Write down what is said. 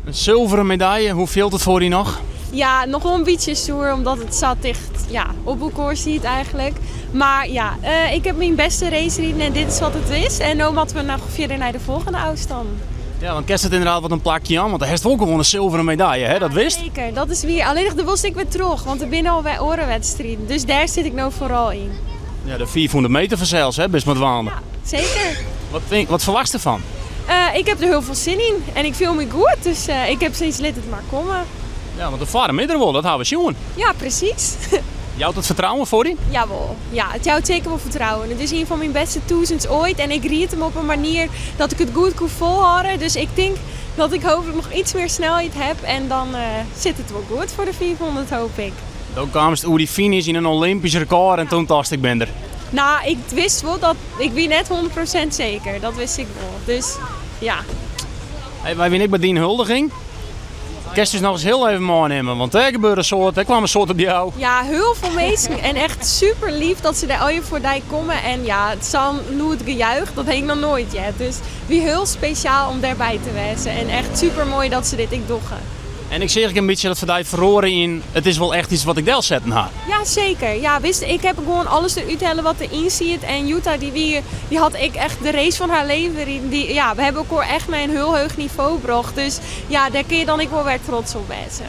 In sulveren medalje, hoe fielt it foar dy noch? Ja, noch wol in bytsje soer omdat it sa ticht, ja, op elkoar siet eigenlik. Mar ja, ik ha myn bêste race riden en dit is wat it is. En no moatte we noch fierder nei de folgjende ôfstannen. Ja, want kinst it ynderdaad wat in plakje jaan? Want do hast wol gewoan in sulveren medalje, hè? Dat witst? Seker, dat is wier. Allinnich der wolst ek wer troch, want der binne al wer oare wedstriden. Dus dêr sit ik no foaral yn. Ja, de 500 meter fansels, hè, bist mei dwaande. Ja, seker. Wat, wat ferwachtst derfan? Ik ha der hiel folle sin yn en ik fiel my goed, dus ik ha sayts, lit it mar komme. Ja, want de foarm is der wol, dat ha we sjoen. Ja, presys. Jout it fertrouwen foar dy? Jawol, ja, it jout seker wol fertrouwen. It is ien fan myn bêste tûzens oait en ik ried him op in manier dat ik it goed koe folhâlde. Dus ik tink dat ik hooplik noch iets mear snelheid ha en dan sit it wol goed foar de 500 hoop ik. Do kaamst oer dy finish yn in Olympysk rekôr en toen tochtst, ik bin der. Nou, ik wist wol dat, ik wie net 100% seker, dat wist ik wol. Dus ja. Hey, wy wiene ek by dyn huldiging. Kinst ús noch ris hiel even meinimme, want dêr gebeurde in soad, dêr kaam in soad op dy ôf. Ja, hiel folle minsken en echt super leaf dat se dêr allegear foar dy komme. En ja, sa'n lûd gejuich, dat ha ik noch noait heard. Dus it wie hiel spesjaal om dêrby te wêzen en echt super moai dat se dit ek dogge. En ik seach ek in bytsje dat foar dy feroare yn, it is wol echt iets wat ik delsetten ha. Ja, seker. Ja, wist, ik ha gewoan alles derút helle wat deryn siet. En Jutta dy wie, dy hat ek echt de race fan har leven riden. Dy, ja, we hawwe elkoar echt nei in hiel heech nivo brocht. Dus ja, dêr kinne je dan ek wol wer trots op wêze.